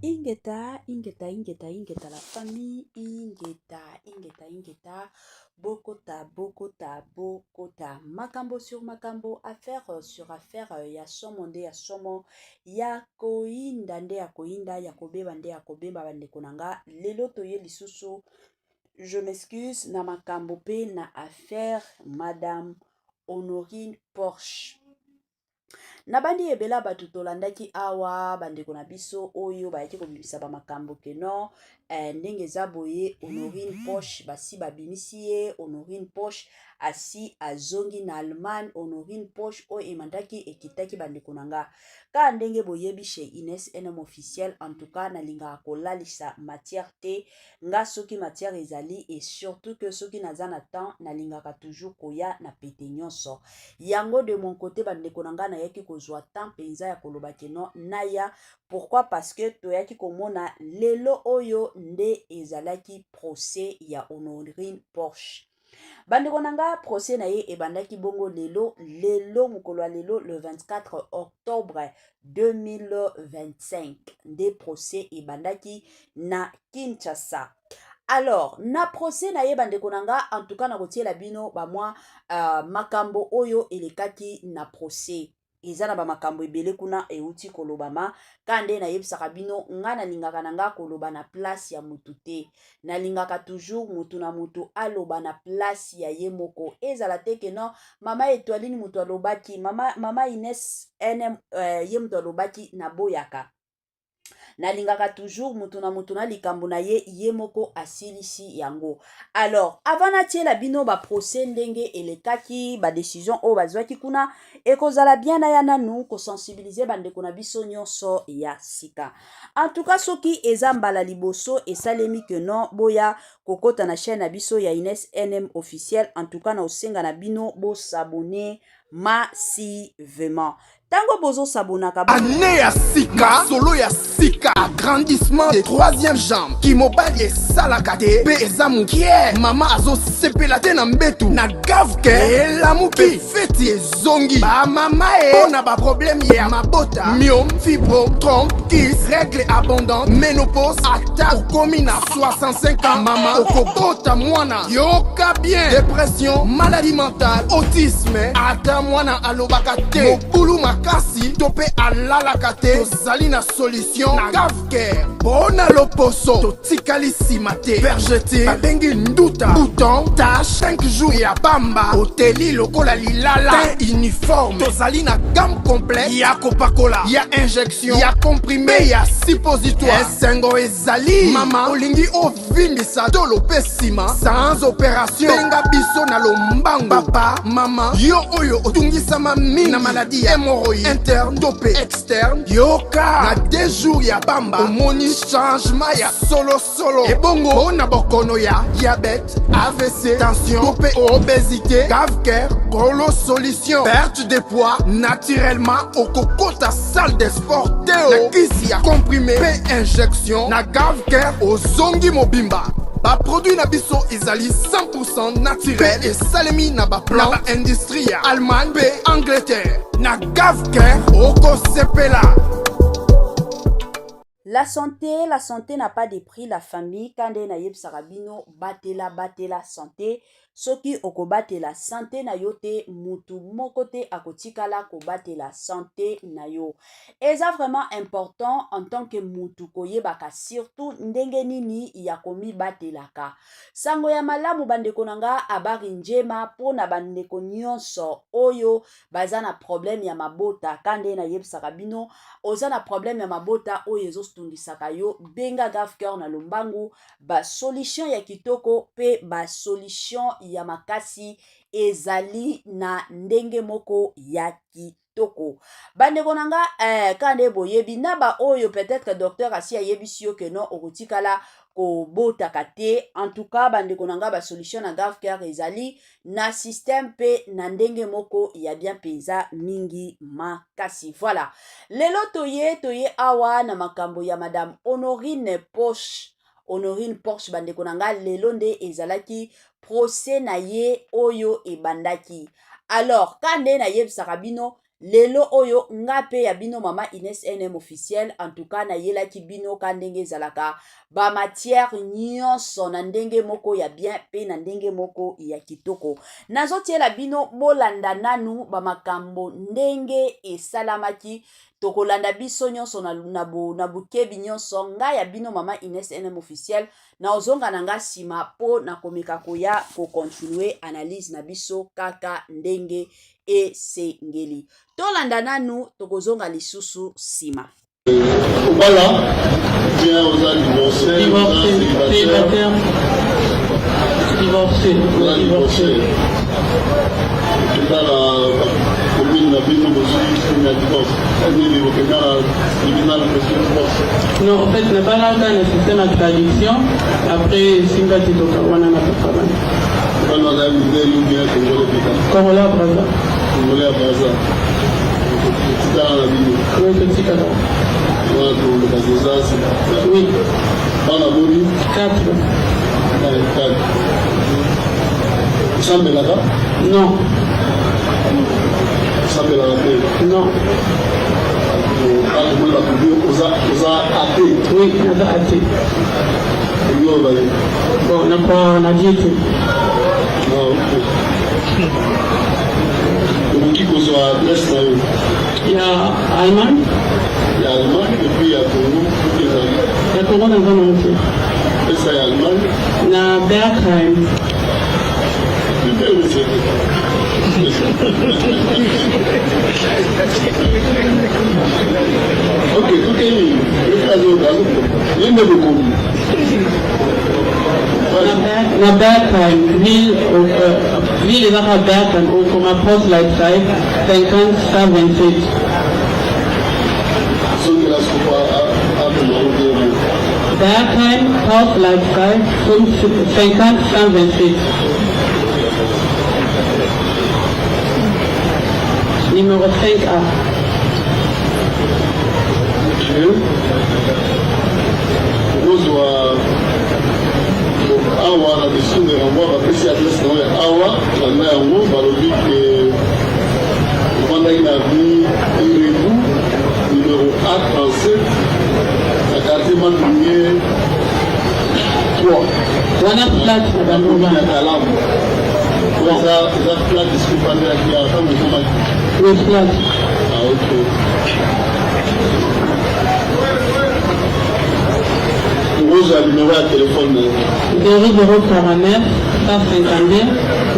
Ingeta, ingeta, ingeta, ingeta la famille, ingeta, ingeta, ingeta, bokota, bokota, bokota, makambo sur makambo, affaire sur affaire, ya somo nde ya somo, ya koyinda nde ya koyinda, ya kobeba nde ya kobeba, bandeko na nga, lelo toye lisusu, je m'excuse, na makambo pe na affaire Madame Honorine Porsche. Nabandi ebele ya bato tolandaki awa bandeko na biso oyo bayaki kobimisa bamakambo ke non ndenge eza boye Honorine Poche basi babimisi ye, Honorine Poche asi azongi na Allemagne, Honorine Poche oyo emandaki ekitaki bandeko na nga. Kaka ndenge boyebi chez Ines NM officiel, en tout cas nalingaka kolalisa matière te nga soki matière ezali et surtout que soki naza na temps nalingaka toujours koya na pete nyonso. Yango de mon côté bandeko na nga nayaki kozwa temps mpenza ya koloba ke non naya. Pourquoi? Parce que toyaki komona lelo oyo nde ezalaki procès ya Honorine Porsche. Bandeko na nga, procès na ye ebandaki bongo lelo, lelo mokolo ya lelo le 24 octobre 2025 nde procès ebandaki na Kinshasa. Alors na procès na ye bandeko na nga, en tout cas na kotiela bino ba mwa makambo oyo elekaki na procès. Eza na ba makambo ebele kuna euti kolobama. Ka nde nayebisaka bino, nga nalingaka na nga koloba na place ya mutu te. Nalingaka toujours mutu na mutu aloba na place ya ye moko. Ezala te ke non mama Etoiline mutu alobaki, mama Ines NM ye mutu alobaki, naboyaka. Nalingaka toujours mutu na mutu na likambo na ye, ye moko asilisi yango. Alors avant natiela bino ba procès ndenge elekaki, ba décision oyo bazwaki kuna, ekozala bien na ya nanu kosensibiliser bandeko na biso nyonso ya sika. En tout cas soki eza mbala liboso esalemi ke non boya kokota na chaîne na biso ya Ines NM officiel, en tout cas na osenga na bino bosabonner massivement. Tango bozo sabonaka année ya sika, solo ya sika, agrandissement de troisième jambe, kimobali esalaka te mpe eza mokie, mama azosepela te na mbetu na gavke elamuki, feti ezongi bamama e mpo na baproblème ya mabota, myome, fibrome, trompe, kyste, règle abondante, ménopause, ata okomi na 65 ans mama okobota mwana, yoka bien, dépression, maladie mentale, autisme, ata mwana alobaka te, mobulu makasi to mpe alalaka te, tozali na solution na Gavcare. Mpona loposo totikali nsima te, vergeture babengi nduta, bouton, tache, 5 jours ya pamba oteli lokola lilala, teint uniforme, tozali na gamme complète ya kopakola, ya injection, ya comprimé, ya suppositoire. Esengo ezali mama olingi ovimbisa tolo mpe nsima sans opération, benga biso na lombango. Papa, mama, yo oyo otungisama mingi na maladie ya hémorroïde interne to mpe externe, yoka na 2 jours ya pamba omoni changement ya solosolo. Ebongo mpona bokono ya diabète, AVC, tension to mpe obésité, Gavcare kolo solution, perte de poids naturellement, okokota salle de sport te na kisi ya comprimé mpe injection na Gavcare ozongi mobimba. Baproduit na biso ezali 100% naturel mpe esalemi na baplan na baindustrie ya Allemagne mpe Angleterre. Na Gavcare okosepela. La santé, la santé n'a pas de prix, la famille. Kande na yebisaka bino, batela, batela santé. Soki okobatela santé na yo te, mutu moko te akotikala kobatela santé na yo. Eza vraiment important en tant que mutu koyebaka surtout ndenge nini ya komibatelaka. Sango ya malamu bandeko na nga, habari njema mpona bandeko nyonso oyo baza na problème ya mabota. Kande nayebisaka bino, oza na problème ya mabota oyo ezotungisaka yo, benga Gavcare na lombangu, ba solution ya kitoko pe ba solution ya makasi ezali na ndenge moko ya kitoko. Bandeko na nga, kande boyebi na ba oyo peut-être docteur asi ayebisi yo ke non okotikala kobotaka te. En tout cas bandeko na nga, ba solution na Gavcare ezali na système pe na ndenge moko ya bien mpenza mingi makasi. Voilà, lelo toye awa na makambo ya Madame Honorine Porsche. Honorine Porsche bandeko na nga, lelo nde ezalaki procès na ye oyo ebandaki. Alors ka nde nayebisaka bino, Lelo oyo nga pe ya bino mama Ines NM officiel, en tout cas nayelaki bino ka ndenge ezalaka ba matière nyonso na ndenge moko ya bien pe na ndenge moko ya kitoko. Nazotiela bino bolanda nanu ba makambo ndenge esalamaki. Tokolanda biso nyonso na bokebi nyonso. Nga ya bino mama Ines NM officiel naozonga na nga nsima po nakomeka koya kocontinue analyse na biso kaka ndenge esengeli. Tolanda nanu, tokozonga lisusu nsima. Obala bien, oza divorcé? Divorcé, célibataire, divorcé. Oza divorcé. Okenda na commune na bino, bozwi na divorce nini? Okenda na tribunal, bozwi divorce? Non, en fait, nabalaka na système ya tradition, après esimba te, tokabwana na papa bana. Bana aza mindele ou bien congolais peka? Congolais ya Braza. Congolais ya Braza. Otikala na bino? Oui, totikala. Wana toloba eza. Oui. Bana boni? Quatre. Bana quatre. Osambelaka? Non. Osambelaka te? Non. Akomona bakobi oza athée? Oui, naza athée. Olingi oloba? Bon, nakwaka na Dieu te. Ah, ok. Okoki kozwa adresse na yo? Ya Allemagne? Ya Allemagne et puis ya Congo soki ezali. Ya Congo naza nango te. Pesa ya Allemagne. Na Bergheim. Ok, tokei ye nde bokomi. Na Bergheim ville, ville ezaka Bergheim, okoma Postleitzahl 50 127. Songela sikopo akoma obiemo. Bergheim, Postleitzahl 50 127, numéro 5A. Ok, okozwa awa na dessus de renvoi, bapesi adresse na yo ya awa. Landa yango, balobi ke ofandaki na avenue Irebu numéro A37 na quartier Matonge 3. Wana flat na bango. Ya Kalamu eza flat esika ofandelaki awa ntango okomaki? Oui, flat. Ah, ok. Okozwa numéro ya telefone na yo? 0049 152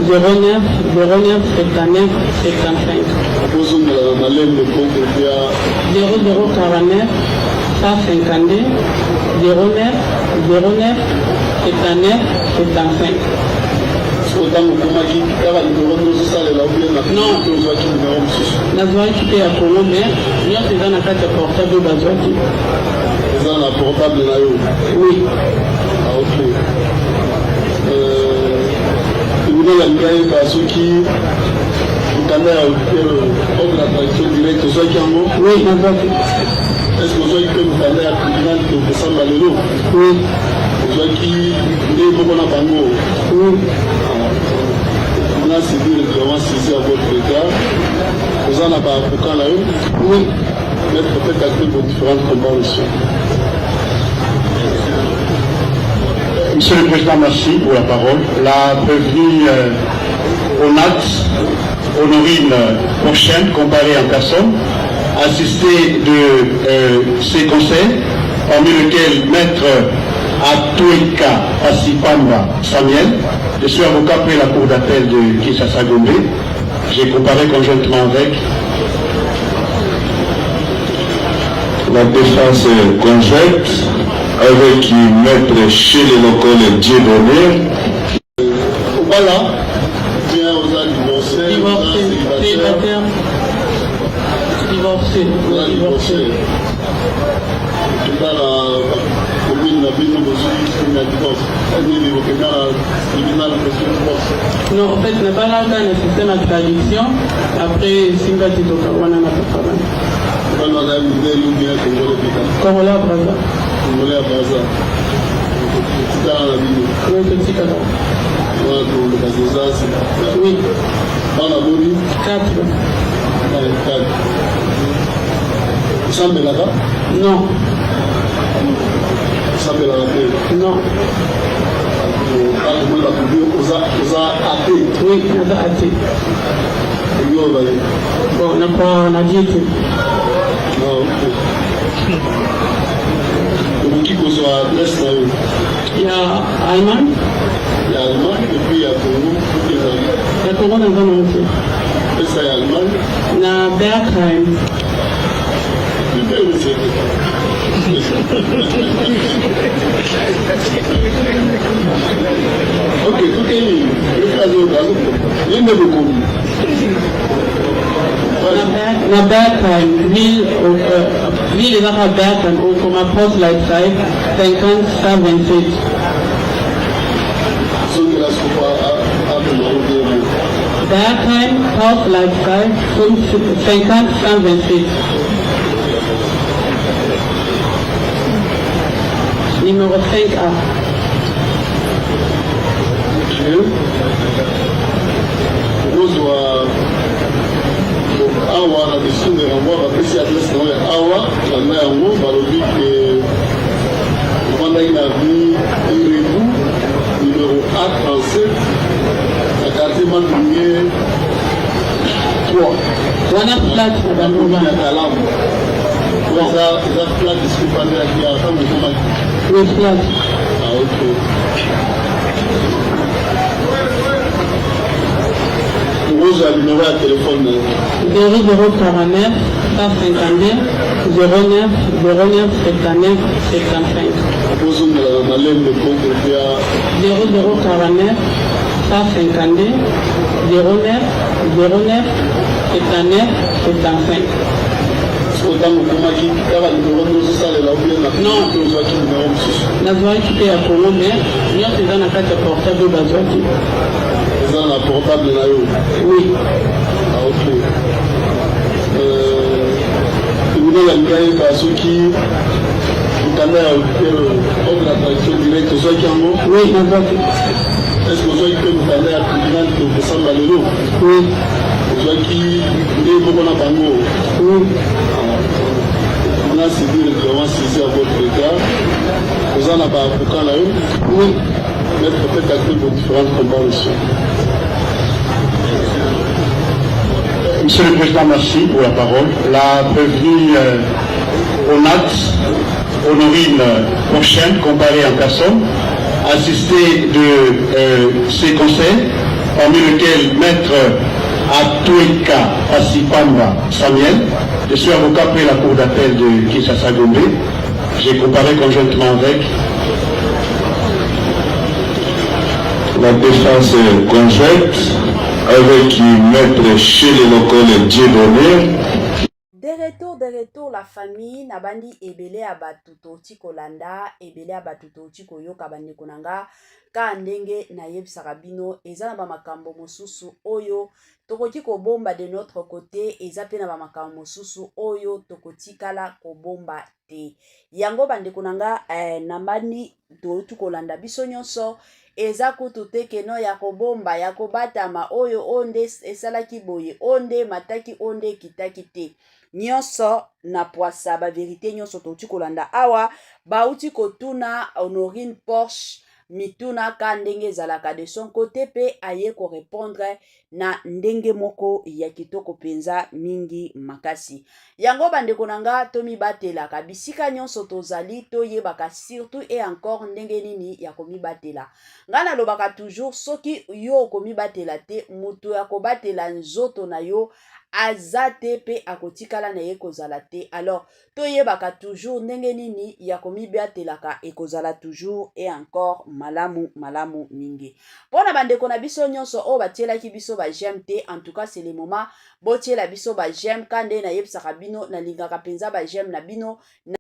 09 09 79 75. Okozongela na malembe po kopia. 0049 152 09 09 79 75. Soki ntango okomaki, kaka numéro nde ozosalela ou bien na Non. ozwaki numéro mosusu? Nazwaki mpe ya Congo, mais nyonso eza na kati ya portable oyo bazwaki. Eza na portable na yo? Oui. Ah, ok. Tribunal alingi ayeba soki mokanda ya ordre ya traduction direct ozwaki yango? Oui, nazwaki. Est ce que ozwaki mpe mokanda ya tribunal tokosamba lelo? Oui. Ozwaki nde moko na bango? Oui. Tribunal civil régulièrement saisi à votre égard. Oza na baavocat na yo? Oui. Maître, faites acter vos différentes comparutions. Monsieur le Président, merci pour la parole. La prévenue Onat Honorine Prochaine, comparée en personne, assistée de ses conseils, parmi lesquels Maître Atoueka Passipamba Samuel. Je suis avocat près la Cour d'appel de Kinshasa Gombe. J'ai comparé conjointement avec La défense conjointe avec Maître Chez Lokole Dieudonné. Obala bien, oza divorcé? Divorcé, célibataire, divorcé. Oza divorcé. Okenda na commune na bino, bozwi na divorce nini? Okenda na tribunal, bozwi divorce? Non, en fait, nabalaka na système ya tradition, après esimba te, tokabwana na papa bana. Bana aza mindele ou bien congolais peka? Congolais ya Braza. Congolais ya Braza. Otikala na bino? Oui, totikala. Wana toloba eza. Oui. Bana boni? Quatre. Na etali osambelaka? Non. Osambelaka te? Non. Bakomoni bakobi oza athée? Oui, naza athée. Oyo ozali? Bon, na croire na Dieu te. Ah, ok. Okoki kozwa adresse na yo? Ya Allemagne. Ya Allemagne et puis ya Congo soki ezali. Ya Congo naza nango te. Pesa ya Allemagne. Na Bergheim. Ok, tokei. Ye nde bokomi. Na Bergheim, ville, ville ezaka Bergheim, okoma Postleitzahl 50 127. Zongela soko amema odemo. Bergheim, Postleitzahl 50 127. Numéro 5A. Ok. Okozwa awa na dossier de renvoi, bapesi adresse na yo ya awa. Landa yango, balobi ke ofandaki na avenue Irebu numéro A37 na quartier Matonge 3. Wana flat na bango. Ya Kalamu. Eza flat esika ofandelaki awa ntango okomaki? Oui, flat. Ah, ok. Okozwa numéro ya telefone na yo? 0049 152 09 09 79 75. Okozongela na malembe po kopia. 0049 152 09 09 79 75. Soki ntango okomaki, kaka numéro nde ozosalela ou bien na Non. te, ozwaki numéro mosusu? Nazwaki mpe ya Congo, mais nyonso eza na kati ya portable oyo bazwaki. Eza na portable na yo? Oui. Ah, ok. Tribunal alingi ayeba soki mokanda ya ordre ya traduction directe ozwaki yango? Oui, nazwaki. Est ce que ozwaki mpe mokanda ya tribunal tokosamba lelo? Oui. Ozwaki nde moko na bango? Oui. Tribunal civil régulièrement saisi à votre égard. Oza na baavocat na yo? Oui. Maître, faites acter vos différentes comparutions. Monsieur le Président, merci pour la parole. La prévenue Onat Honorine Prochaine, comparée en personne, assistée de ses conseils, parmi lesquels Maître Atueka Pasipamba Samuel. Je suis avocat près la Cour d'appel de Kinshasa Gombe. J'ai comparé conjointement avec la défense conjointe avec Maître Chez Lokole Dieudonné. De retour, de retour la famille. Nabandi ebele ya bato touti kolanda, ebele ya bato touti koyoka. Bandeko na nga, ka ndenge nayebisaka bino, eza na bamakambo mosusu oyo tokoki kobomba de notre côté, eza mpe na bamakambo mosusu oyo tokotikala kobomba te. Yango bandeko na nga, nambani touti kolanda biso nyonso, eza kutu te keno ya kobomba, ya kobatama, oyo oyo nde esalaki boye, oyo nde emataki, oyo nde ekitaki te. Nyonso na pwasa, bavérité nyonso touti kolanda awa. Bauti kotuna Honorine Porsche mituna ka ndenge ezalaka de son côté, mpe aye korépondre na ndenge moko ya kitoko mpenza mingi makasi. Yango bandeko na nga, tomibatelaka bisika nyonso tozali, toyebaka surtout et encore ndenge nini ya komibatela. Ngai nalobaka toujours, soki yo okomibatela te, moto ya kobatela nzoto na yo aza te, mpe akotikala na ye kozala te. Alors toyebaka toujours ndenge nini ya komibatelaka, ekozala toujours et encore malamu malamu mingi. Mpo na bandeko na biso nyonso oyo batielaki biso baj'aime te, en tout cas c'est le moment botiela biso baj'aime. Ka nde nayebisaka bino, nalingaka mpenza baj'aime na bino.